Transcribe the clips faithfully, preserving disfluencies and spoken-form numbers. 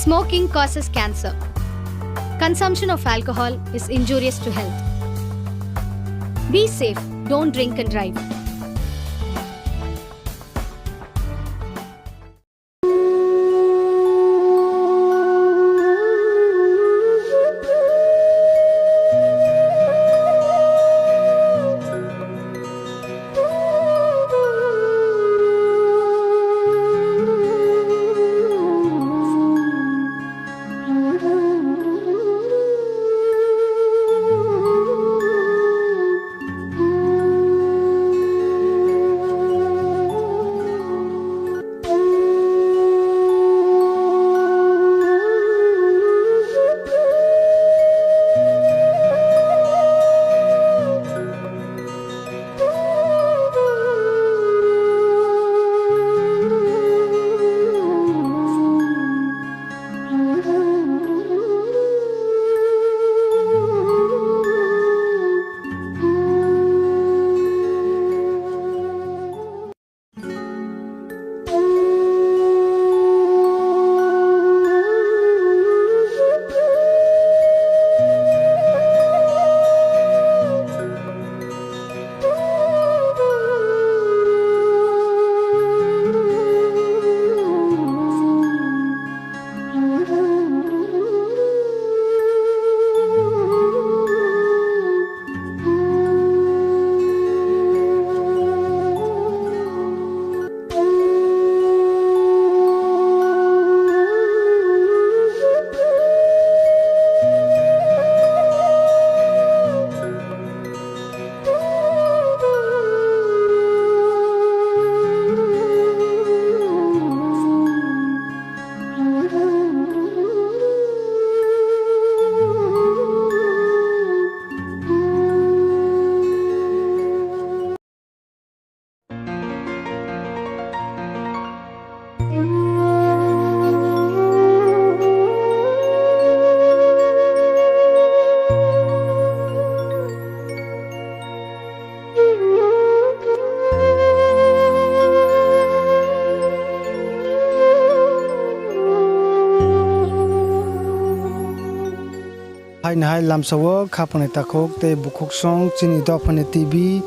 Smoking causes cancer. Consumption of alcohol is injurious to health. Be safe, don't drink and drive. Haini hai lamsao khapangni takhuk tei bukhuksong chini dophani T V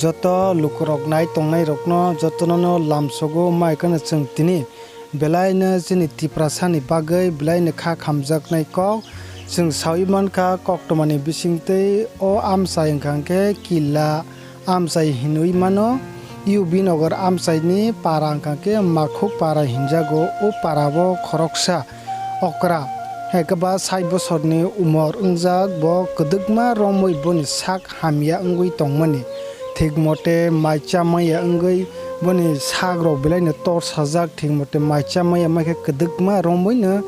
joto lukurok nai tongnairokno jotonono lamsogo, mai kheno chwng tini belaino chini Tiprasani bagwi belaino kha khamjaknai kok. Chwng saui mankha koktwmani bisingtwi o amchai wngkha khe Killa amchai hinwi mano. U B Nagar amchaini para wngkha khe Makhuk para hinjago. O parao khoroksa okra, hai khe ba sait bosorni umor wngjak, bo kwdwkma romwi boni sak hamya wngwi tongmani. Thik mote mai chamaya wngwi boni sakrok belaino tor sajak, thik mote mai chamaya maikhe kwdwkma romwino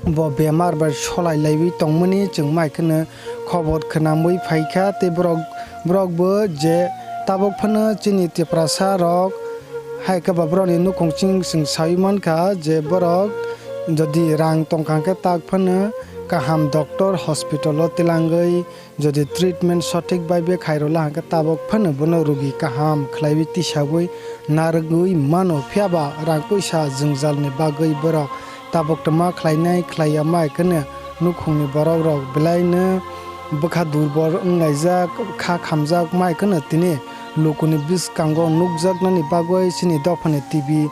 bo bemar bai solai laiwi tongmani chwng mai kheno khobor khwnamwi phaikha. Tei borok, borok bo je tabuk phano chini Tiprasa rok hai khe ba borokni nukhung ching chwng saui mankha je borok jodi rang tongkha khe tak phano kaham doctor hospital o twlangwi jodi treatment sothik bai be khairokla hwnkhe tabuk phano bono rugi kaham khlaiwi tisaui narwgwi mano. Phiya ba rang puisa jwngjalni bagwi borok tabuk twma khlainai khlaiya mai kheno nukhungni borok rok belaino bwkha durbol wnglaijak, kha khamjak mai kheno tini lukuni bwskango nukjaknani bagwi chini dophani T V,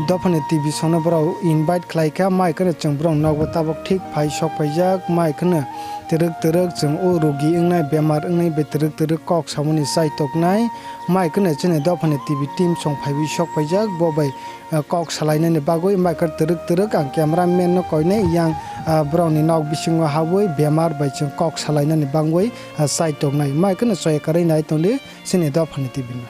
dophani T V songno borok invite khlaikha, mai kheno chwng borok nogo tabuk thik phai sok phaijak, mai kheno twrwk twrwk chwng o rugi wngnai, bemar wngnai bai twrwk twrwk kok samani chaitoknai, mai kheno chini dophani T V team song phaiwi sok phaijak, bo bai ah, kok salainani bagwi, mai khe twrwk twrwk ang camera man no koinai yang, ah, borokni nok bisingo habwi bemar bai chwng kok salainani bagwi, ah, chai tongnai. Mai kheno chaya kwrwi nai tongdi chini dophani T V no.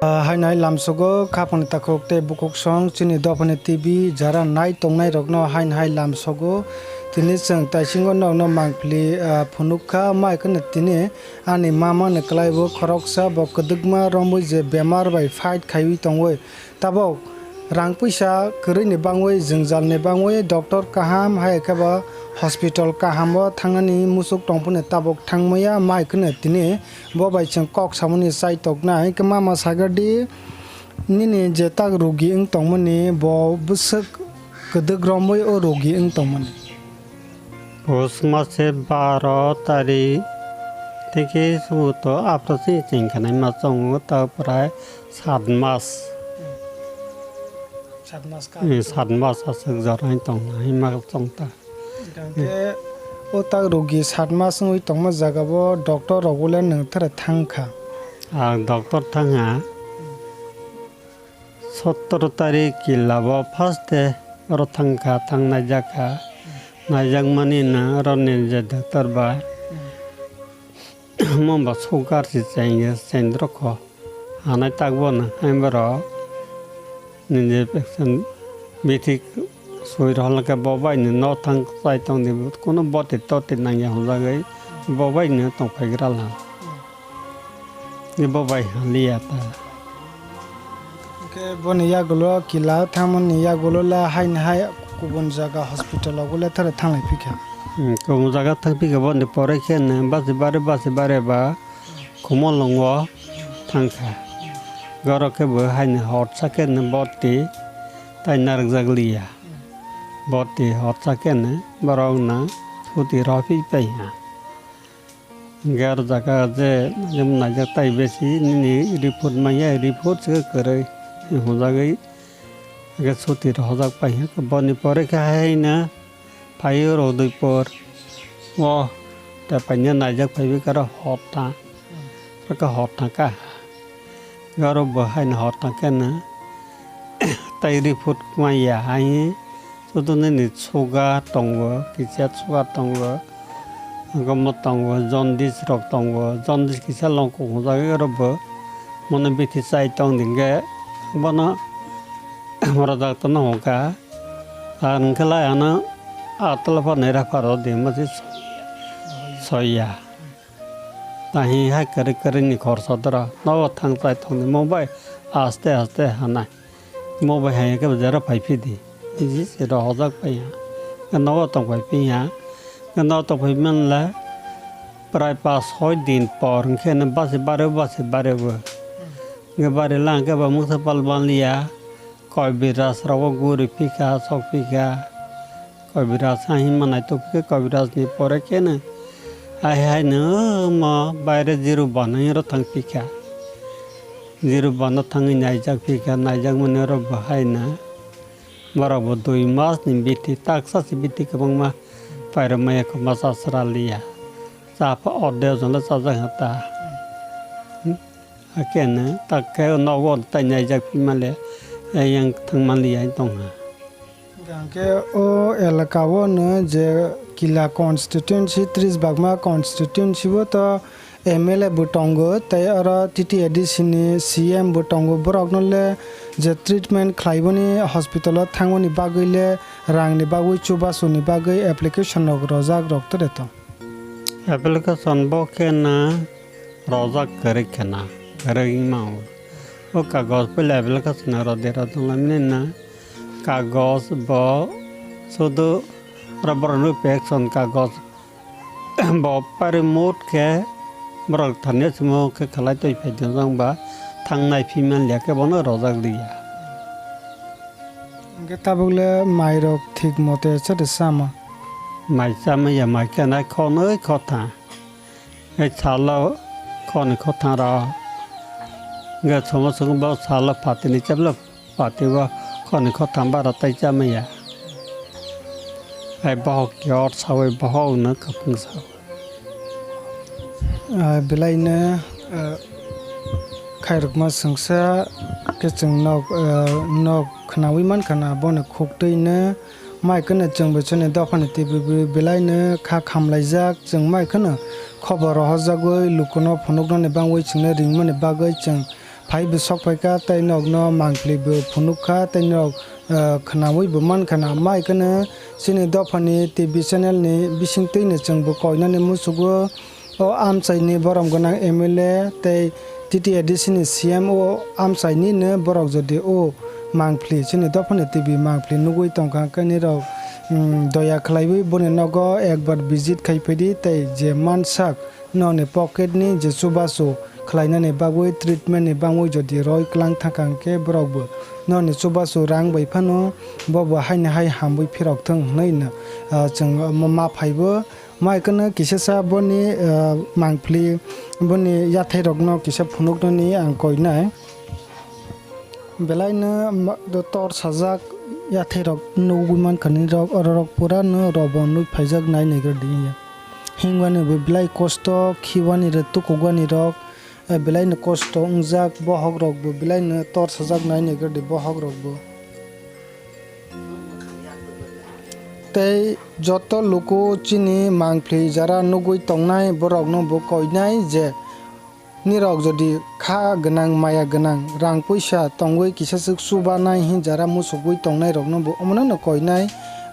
Ah, haino hai lamsogo khapang takhuk tei bukhuk song chini dophani T V jara nai tongnai rokno haino hai lamsogo. Tini chwng taisingo nokno mangpili, ah, phunuk kha, mai kheno tini ani mama ni kwlaibo khoroksa bo kwdwkma romwi je bemar bai fight khaiwi tongwi. Tabok rang puisa kwrwini bangwi, jwngjalni bangwi doctor kaham hai khe bo hospital kaham o thangnani musuk tongphano tabok thangmaya, mai kheno tini bo bai chwng kok samani chai toknai. Hwnkhe mama sagar di, nini je tak rogi wng tongmani bo bwswk kwdwk romwi o rogi wng tongmani. Pus mase baro tarik theke subuto aphro se chengkhanai ma chongo, ta prai sat mas. Sat mas ka. Eh, sat mas aswk jora wng tong, hai ma chong ta. Hwnkhe o tak rogi sat mas wngwi tongma jaga bo doctor rok ule nwng thara thang kha? Ang doctor thang ha. Sottor tarik kila bo first day oro thang kha, thang naijak kha. Naijak mani na oro ni je doctor bai mo ba sugar si chengya, chengdrok kho. Hanai tak bo na hai borok ni je patient bithi soi rw hwnkhe bo bai ni no thang chai tong di, kuno boti toti nangya hwnjagwi bo bai ni tong phai gra la. Ni bo bai haliya ta. Hwnkhe boni yagulo kila thangmani yagulo la haini hai kubun jaga hospital o le thara thanglai phikha. Hmm, kubun jaga thang phikha boni pore khe no basi bare basi bare ba Khumulwngo thang kha. Goro khe bo haini horsa khe no boti tai narwkjak liya. Boti horsa khe no borok no chuti rw phi pai ha. Hwnkhe aro jaga je naijak tai besi nini report manya, report se kwrwi hwnjagwi hwnkhe chuti rohorjak pai hwnkhe boni pore khe haino phaiwi rw dui por o ta paina naijak phaiwi khe aro hor ta, aro khe hor ta kha. Aro bo haino hor ta khe no tai report manya hai sudo nini sugar tongo, kisa sugar tongo. Gomo tongo, jaundice rok tongo, jaundice kisa longkuk hwnjagwi oro bo mono bithi chai tong di hwnkhe bono oro doctor no hwnkha. Ar hwnkhe lai ano atwla pha naira pharo di masi soya. Tahi hai kwrwi kwrwi ni khorsa dora nogo thang chai tong di mo bai aste aste hanai. Mo bai hai khe jera phai phi di. Iji se rohorjak pai ya. Nogo tong phai phi ya. Nogo tong phai man le prai pas soi din por hwnkhe no basi bare basi bare bo. Hwnkhe bare lang khe bo mungsa pal ban liya. Koi biras rogo guri phi kha, sok phi kha. Kobiraj hai hwnma naitugkhe Kobiraj ni pore kheno hai hai no omo baire Jiru Ban oro thang phikha. Jiru Ban o thangwi naijak phikha, naijak mani oro bo hai no borok bo dui mas ni bithi, taksa se bithi kwbangma pairwk maya kwma chachra liya. Cha pha orde o jole chajak ha ta. Hakhe no tak khe nogo tai naijak phima le yang thang man liya tong ha. Hwnkhe o elaka o no je Kila constituency, tris bagma constituency o to M L A bo tongo, tei oro T T A D C ni C M bo tongo. Borok no le je treatment khlai boni hospital o thang boni bagwi le rang ni bagwi chubachu ni bagwi application rok rojak rok tere tong. Application bo khe na rojak kwrwi khe na kwrwi ma o. O kagoj puila application rodi rodi lamni na kagoj bo sudu oro borok ni pection kagoj bo pari mut khe borok thani simo khe khalai twi phai di jang ba thang nai phi man liya khe bono rojak liya. Hwnkhe tabuk le mai rok thik mote chate chama? Mai chama ya, mai khe nai khonwi khotha. Ei salo khoni khotha rok. Hwnkhe somo somo bo salo phatini cheplo phati bo khoni khotha bara tai chama ya. Ai bohok yor sawi bohok no kapung sawi. Ah, belai no, ah, khairokma swngsa khe chwng nok, ah, nok khwnawi mankha na, bono khuktwi no mai kheno chwng bo chini dophani twiwi belai no kha khamlaijak. Chwng mai kheno khobor rohorjagwi lukuno phunuknani bangwi chwngno ringmani bagwi chwng phai bwswk phaikha tei nokno mangpli bo phunukha tei nok, ah, khwnaui bo mankha na. Mai kheno chini dophani T V channel ni bisingtwi no chwng bo koinani musugo. O amchaini borom gwnang M L A tei T T A D C ni C M o amchaini no borok jodi o mangpli chini dophani T V mangpli nugui tongkha khe nirok, um, doya khlaiwi boni nogo ekbar visit khai phaidi tei je mansak nokni pocket ni je chubachu khlainani bagwi treatment ni bangwi jodi roi klang thangkha hwnkhe borok bo nokni chubachu rang bai phano bobo haini hai hamwi phirok thwng hwnwi no, ah, chwng ma phaibo. Mai kheno kisasa boni, ah, mangpli boni yathairokno kisa phunuknani ang koinai. Belaino ma-, do tor sajak yathairok nugui mankha nini rok, oro rok pura no robo nui phaijak nai naigra di ya. Himwani bo belai kosto, khiwani rok, tukugwani rok, eh, belaino kosto wngjak, bohok rok bo belaino tor sajak nai naigra di bohok rok bo. Tei joto luku chini mangpli jara nugui tongnai borokno bo koinai je nirok jodi kha gwnang, maya gwnang, rang puisa tongwi kisaswk chubanai hin jara musugwi tongnairokno bo omono no koinai.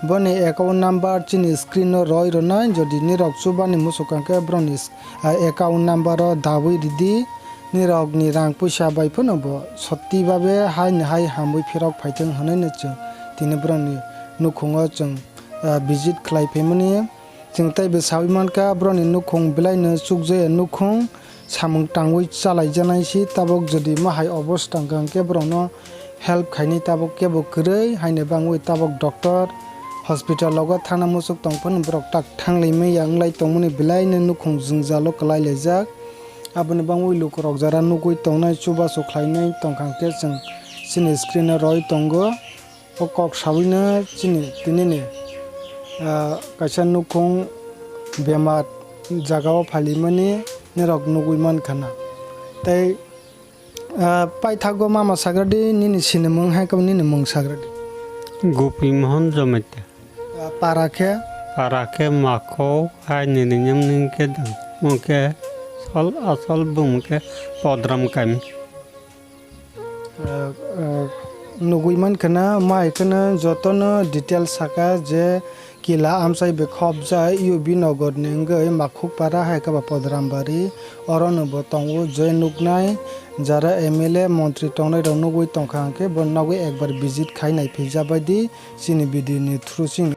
Boni account number chini screen o roi rwnai, jodi nirok chubani musuk kha khe borokni, ah, account number o dawi ridi. Nirokni rang puisa bai phano bo sotti babe haini hai hamwi phirok phaithwng hwnwi no chwng tini borokni nukhungo chwng, ah, visit khlai phaimani. Chwng tei bo saui mankha, borokni nukhung belaino chukjaya nukhung, samung tangwi chalaijanai si, tabuk jodi ma hai obosta wngkha hwnkhe borokno help khainai tabuk kebo kwrwi, haini bangwi tabuk doctor, hospital logo thangna muchuk tong phano borok tak thanglai manya wnglai tongmani belaino nukhung jwngjalo kwlai laijak. Aboni bangwi lukurok jara nugui tongnai chubachu khlainai tongkha hwnkhe chwng chini screen o roi tongo. O kok sawino chini tinini, ah, kaisa nukhung bemar jagao phalimani nirok nugui mankha na. Tei, ah, paithago mama sagradi nini sinimung hai khe nini mung sagradi. Gopi Mohan Jamatia. Ah, para khe? Para khe Makhou hai nini nyamni khe dang. Mung khe sol asol bung khe Podram kami. Ah, ah, nugui mankha na, mai kheno jotono detail saka je kila amchai bai khopjai U B Nogor ni wngwi Makhukpara hai khe ba Podorambari, oro no bo tongo je nuknai jara M L A montri tongnai rok nugui tongkha hwnkhe bo nogwi ekbar visit khai nai philjabaidi chini video ni through chini.